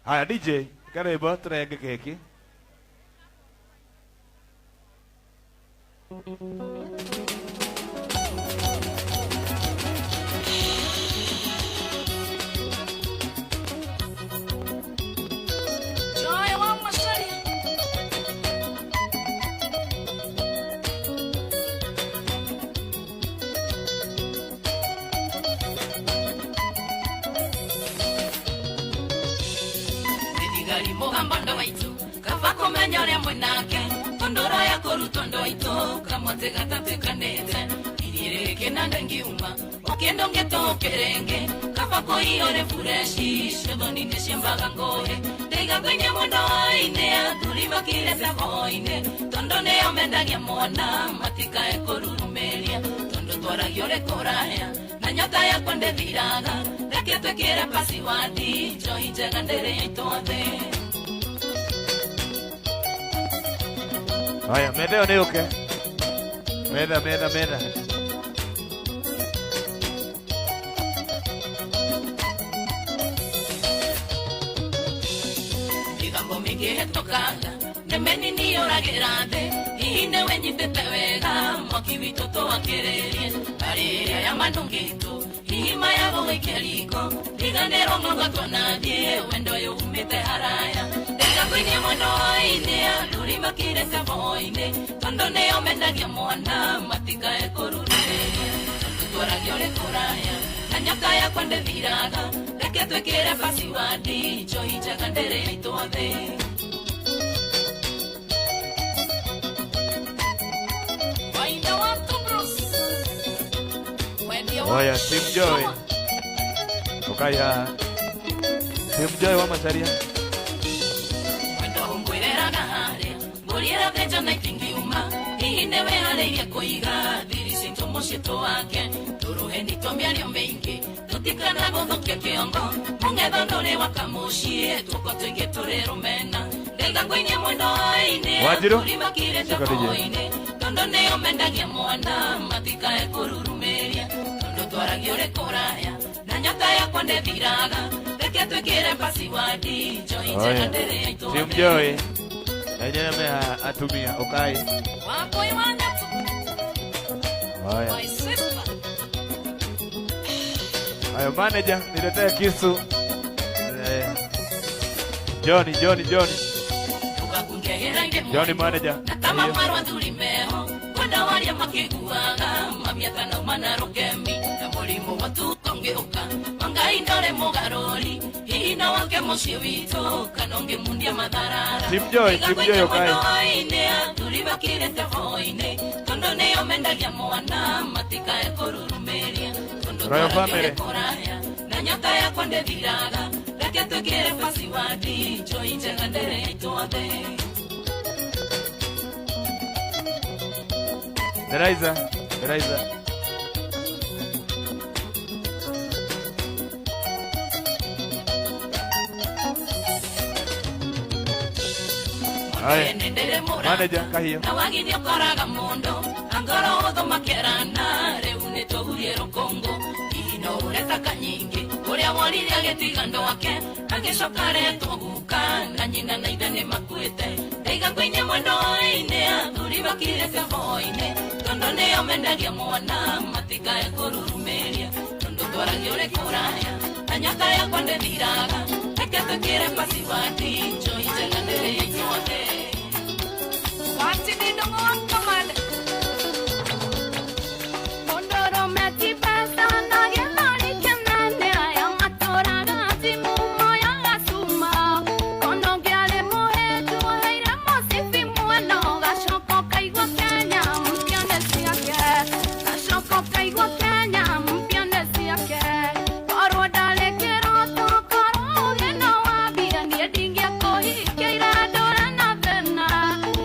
Haya DJ, karibu turenge keki. Haya, metha ĩyo nĩ yũke. Metha, metha, metha. Migambo mĩingĩ hetũkaga, nemeni nĩyũragĩra thĩ. Hihi nĩwe nyitĩte wega, mwaki witũ tũwakĩrĩrie. Arĩrĩa ya mandũngĩtũ, hihi maya gũgĩikia riko. Riganĩrwo ng'ongo twanathiĩ, wendo ũyũ umĩte haraya. Ndĩgakuinie mwendo-inĩ, athuri makirĩte boinĩ. Tondũ nĩo mendagia mwana, matikae kũrurumĩria. Tondũ twaragia ũrĩ kũraya, na nyoka yakwa ndĩthiraga. Reke twĩkĩre basiwadi, njohi njega ndĩrĩ yaitwo thĩ. Oya, Team Joy. Ukaya. Team Joy wa Macharia. Wendo ngwireraga harĩa, mbũri ĩrathĩnjwo na itingiuma. Hihi nĩwe harĩirie kũiga thiri citũ mũciĩ twake. Tũrũheni twa mĩario mĩingĩ, tũtikana gũthũkia kĩongo. Mũng'etho ndũrĩ wa kamũciĩ, tuoko tũingĩ tũrĩ rũmena. Ndaiga ngũinie mwendo-inĩ, Wanjiru? athuri makirĩte Coka DJ. boinĩ. Tondũ nĩo mendagia mwana, matikae kũrurumĩria. Tondũ twaragia ũrĩ kũraya, na nyoka yakwa ndĩthiraga. Reke twĩkĩre basiwadi, njohi njega Oya. ndĩrĩ yaitwo Team thĩ. Joy. Na inyuĩ meha atumia, ukai. Wakoi wa nyatu. Oya. My sister. Ayo manager, niletee kisu. Johnny, Johnny, Johnny. Johnny manager. Na kama marwa thuri meho, kwenda waria makĩiguaga, mamiaka no mana rũkemi, na mũrimũ wa tuko ngĩũka, Wangai ndore mũgarũri, hihi no wake mũciĩ witũ, kana ũngĩmundia matharara. Team Joy, Team Joy ukai. Mwendo-inĩ, athuri makirĩte boinĩ, tondũ nĩo mendagia mwana, matikae kũrurumĩria. Tondũ Royal twaragia family. ũrĩ kũraya, na nyoka yakwa ndĩthiraga. Reke twĩkĩre basiwadi, njohi njega ndĩrĩ yaitwo thĩ. Eliza, Eliza. Haya. Manager kahiyo. Na wagi nĩ ũkoraga mũndũ, angorwo ũthũmakĩrana, rĩu nĩ tũhurie rũkũngũ. Hihi no ũretaka nyingĩ, ũrĩa worire agĩtiga andũ ake, agĩcoka aretwo guka, na nyina na ithe nĩ makuĩte. Ndaiga ngũinie mwendo-inĩ, athuri makirĩte boinĩ, tondũ nĩo mendagia mwana, matikae kũrurumĩria. Tondũ twaragia ũrĩ kũraya, na nyoka yakwa ndĩthiraga. Reke twĩkĩre basiwadi, njohi njega ndĩrĩ yaitwo thĩ.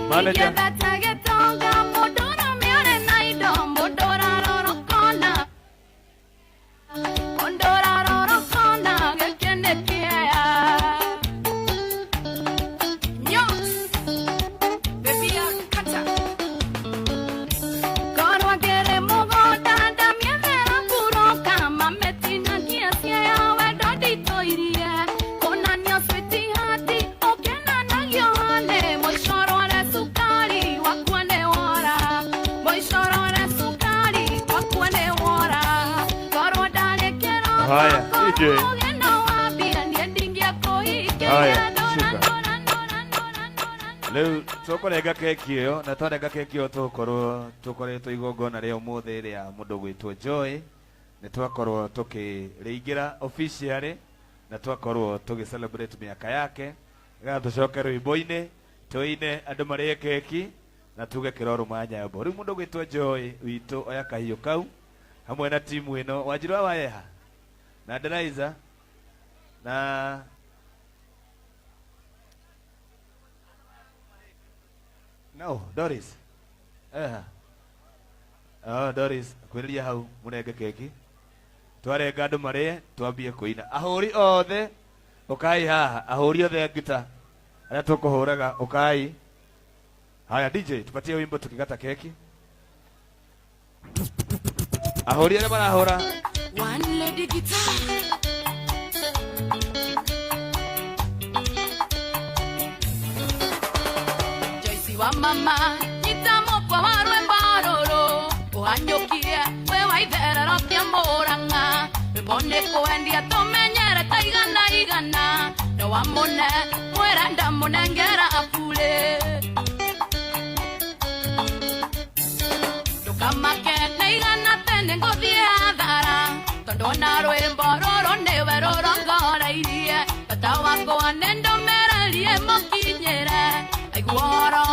Manager. Haya, DJ. Haya, shika. Rĩu tũkũrenga keki ĩyo na twarenga keki ĩyo tũgũkorwo tũkoretwo igongona rĩa ũmũthĩ rĩa mũndũ gwĩtwo Joy. Nĩ twakorwo tũkĩrĩingĩra officially na twakorwo tũgĩ celebrate mĩaka yake. Nĩgetha tũcoke rwĩmbo-inĩ tũine andũ marĩe keki na tuge kĩrorũma nyambo. Rĩu mũndũ gwĩtwo Joy witũ oya kahiũ kau hamwe na timu ĩno Wanjirũ wa Wayeha na Deraiza na no Doris. Oh, Doris kwĩrĩria hau mũnenge keki twarenga andũ marĩe twambie kũina. Ahũri othe ũkai haha, ahũri othe a ngita arĩa tũkũhũraga ũkai. Haya DJ, tupatie wimbo tukikata keki. Ahũri arĩa marahũra. One lady guitar. Joyce wa mama nyitamo kwa wa rwĩmbo rũrũ ũhanyũkie wĩ wa itherero kĩa Mũrang'a rwĩmbo nĩ kwendia tũmenyere ta igana igana no wa mũne mwĩra ndamũnengera abule ndũkamake na igana tene ngũthiĩ hathara tondũ ona rwĩmbo rũrũ nĩwe rũrongoreirie bata wakwa nĩ ndũmĩrĩrie mũkinyĩre aiguoro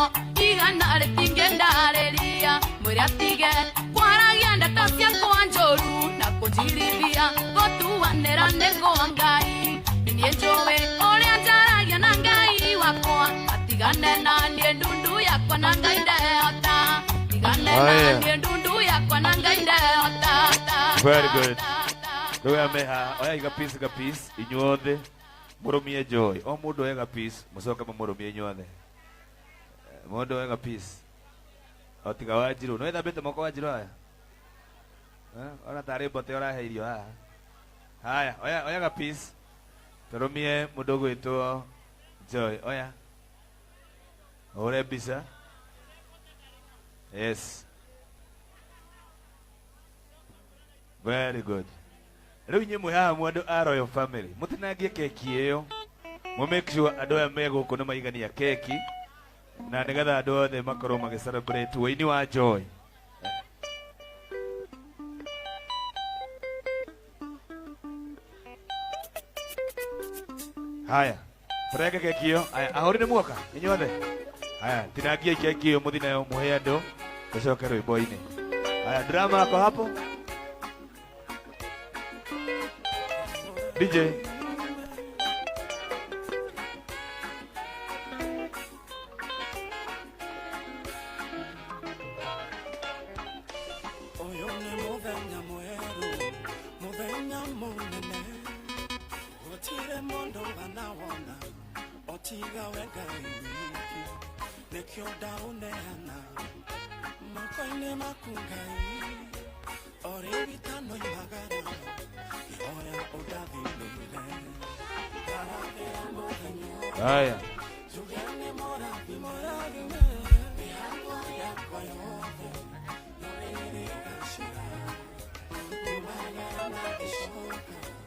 igana rĩtingĩndarĩria mwĩre atige kwaragia ndeto ciakwa njũru na kũnjirithia gũtuanĩra nĩ kwa Ngai nĩ niĩ njũĩ ũrĩa njaragia na Ngai wakwa atigane na niĩ ndundu yakwa na Ngai ndehota tigane na niĩ ndundu yakwa na Ngai ndehota. Very good. Rĩu aya me haha oya iga piece ga piece inyuothe mũrũmie Joy. O mũndũ oye ga piece mũcoke mũmũrũmie inyuothe. Mũndũ oye ga piece. O tiga Wanjirũ. Nĩ wĩthambĩte moko Wanjirũ aya? Ona tarĩ mbote ũrahe irio haha. Haya, oya oya ga piece. Tũrũmie mũndũ ũgwĩtwo Joy. Oya. Ũhũre mbica. Yes. Very good. Rĩu inyuĩ mwĩ haha mwĩ andũ a Royal Family mũtinangie keki ĩyo mũ make sure andũ aya me gũkũ nĩ maigania keki na nĩgetha andũ othe makorwo magĩ celebrate wĩini wa Joy. Haya, tũrenge keki ĩyo. Haya, ahũri nĩ muoka inyuothe. Haya, tinangiai keki ĩyo mũthiĩ nayo mũhe andũ tũcoke rwĩmbo-inĩ. Haya, drama ako hapo. DJ. Haya.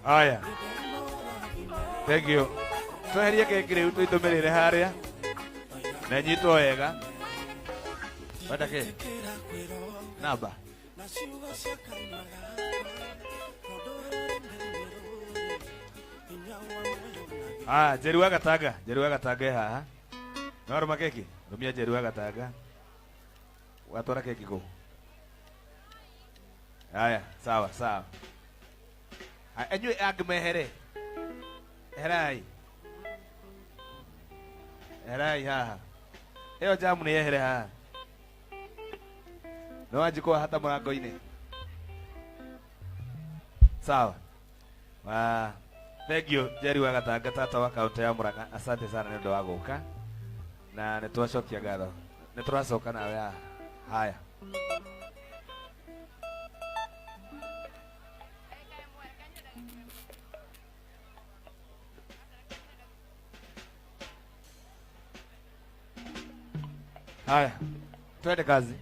Haya. Thank you. Tweherie keki rĩu tũitũmĩrĩre harĩa na nyitwo wega. Wenda kĩ? Namba. Ah, Njeri wa Gatanga, Njeri wa Gatanga haha. No rũma keki? Rũmia Njeri wa Gatanga. Watwara keki kũ? Haya, sawa sawa. Inyuĩ angĩ mehere. Eherai. Eherai haha. Ĩyo jamu nĩ yehere haha. No wanjikwa hata mũrango-inĩ. Sawa. Thank you Njeri wa Gatanga tata wa kaunti ya Murang'a. Asante sana nĩ ũndũ wa gũka. Na nĩ twacokia ngatho. Nĩ tũracoka nawe haha. Haya. Haya, twende kazi.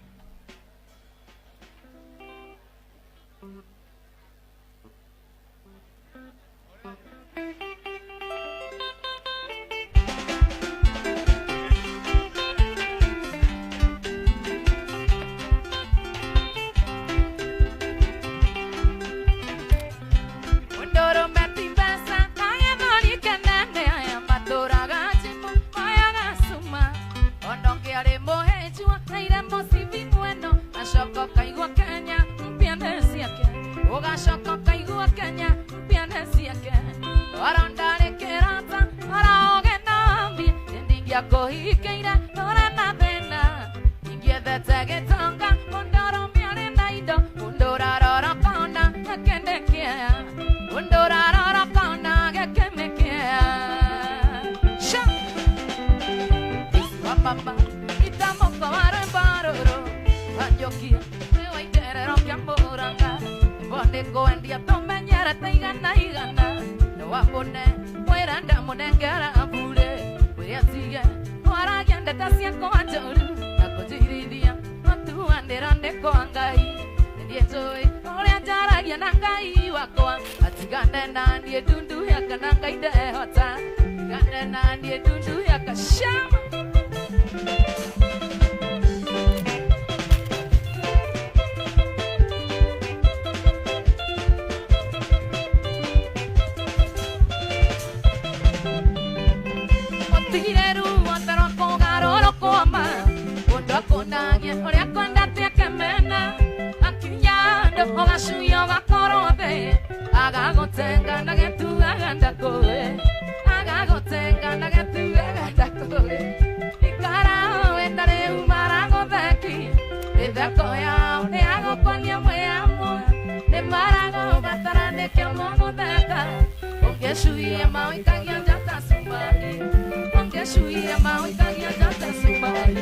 Ndakũhikĩire ndũre na thĩna ingĩethete gĩtonga mũndũ ũrũme arĩ na indo mũndũ ũrarora kona gĩkĩnĩkĩa mũndũ ũrarora kona gĩkĩnĩkĩa Sha! Wa mama itamoko wa rwĩmbo rũrũ wanjũkia nĩ waiterero kĩa Murang'a mbonĩ ngwendia tũmenyerete igana igana nĩ wamũne mwĩra ndamũnengera mbure wĩra tige waragia ndeto ciakwa njũru na kũnjirithia gũtuanĩra nĩ kwa Ngai niĩ njũĩ ũrĩa njaragia na Ngai wakwa atigane na niĩ ndundu yaka na Ngai ndehota tigane na niĩ ndundu yaka shama Otire ruo tarwa kũgarũrũkwo ma mũndũ akũnagia ũrĩa kwendete akemena akinya andũ ũgacuia ũgakorwo thĩ agagũtenga na gĩtuaga ndakũĩ agagũtenga na gĩtuaga ndakũĩ ikara wenda rĩu maragũtheki mĩtheko yao nĩ yagũkonia mwĩ amwe nĩ maragũbatara nĩkĩo mũgũtheka ũngĩcuia maũikagia njata cumari ũngĩcuia maũikagia njata cumari.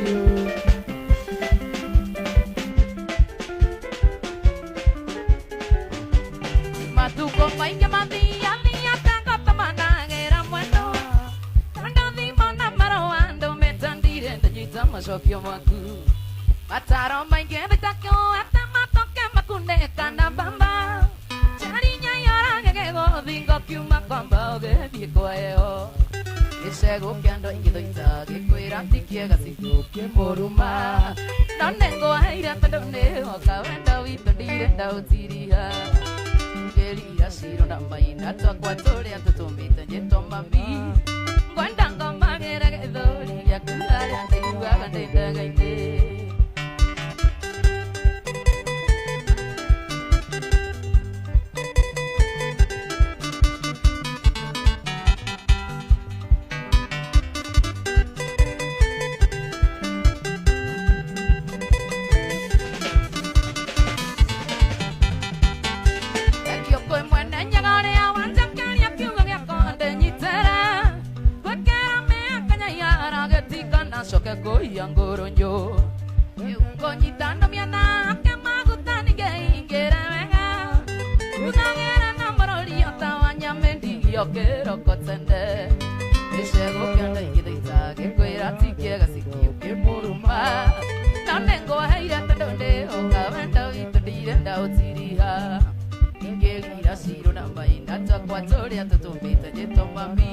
Matuko maingĩ mathiathiaga ngotũmanagĩra mwendo tondũ thimũ na marũa ndũmĩte ndirĩ ndanyita macokio maku mataro maingĩ thitakio ate matoke makunĩka na mbamba njarinya yorage gĩgũthingo kiuma kwamba ũgĩthiĩ kwaeo gĩcegũ kĩa andũ aingĩ thũita gĩkwĩra ti kĩega cigũkĩmũruma no nĩngwaheire tondũ nĩhoka wendo witũ ndirenda ũtiriha ngeria ciro na maina twakwa tũrĩa tũtũmĩte nyĩtwo mami ngwenda ngomagĩre gĩthũri gĩaku harĩa ndaiguaga ndĩ ndege-inĩ. Coke kũiya ngũrũnyo rĩu ngũnyitano mĩena ake maguta ningĩingĩre wega ugagĩra na mũrũri ota wa nyamĩ ndigio kĩroko tene gĩcegũ kĩa ndaingĩthaita gĩkwĩra ti kĩega cikio kĩmũruma no nĩngwaheire tondũ ndĩhoka wendo witũ ndirenda ũtiriha ingĩrira ciro na maina twakwa tũrĩa tũtũmĩte nyĩtwo mami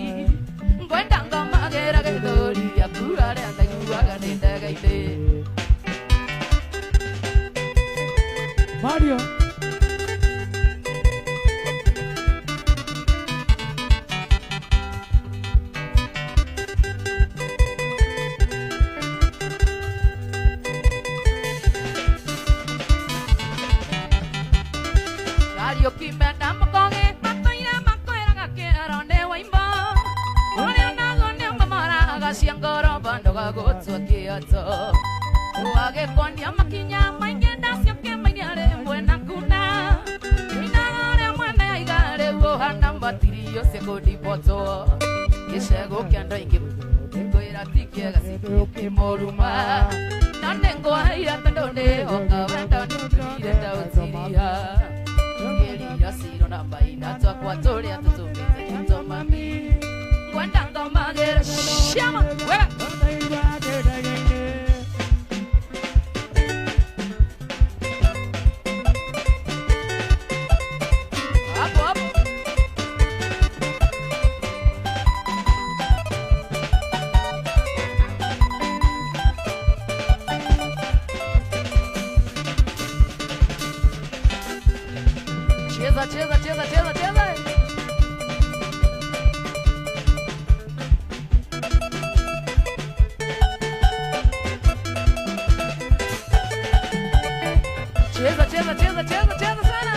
ngwenda ngomagĩra gĩthũri gĩaku harĩa ndaiguaga ndĩ ndege-inĩ. Mario. Kariũki menda mũkoge matũire makwĩraga kĩero nĩ waimbo ũrĩa naguo nĩ ũmamoraga cia ngoro bandũ gagũtua kĩoto wagĩkuonia makinya maingĩ ndaciũkĩmainia rĩmwe na kuna inaga ũrĩa mwene aiga rĩu ũhana matirio ciakũndibotwo gĩcegũ kĩa andũ aingĩ ngwĩra ti kĩega cikĩmũruma no nĩngwaheire tondũ nĩhoka wendo nĩndirenda ũtiriha ngĩrira ciro na maina twakwa tũrĩa tũtũmĩte nyĩtwo mami ngwenda ngomagĩra ciama wewe. Hapo hapo. Cheza cheza cheza cheza cheza. Cheza cheza cheza cheza cheza sana.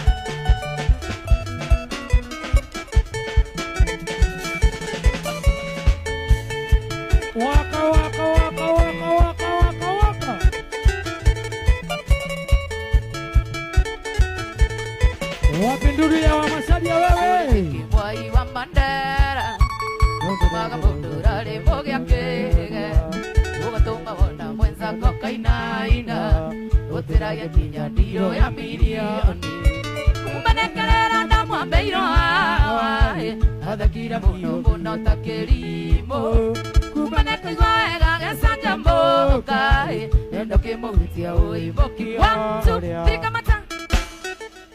Waka waka. Gũtĩragĩkinya ndirũ ya mirioni. Kumbanekerera ndamwambeirwo hawa, athekire mũno mũno ta kĩrimũ. Kumba nĩkũigua wega gĩcanjamũka, ĩ, nendo kĩmũhutia ũibũki. One, two,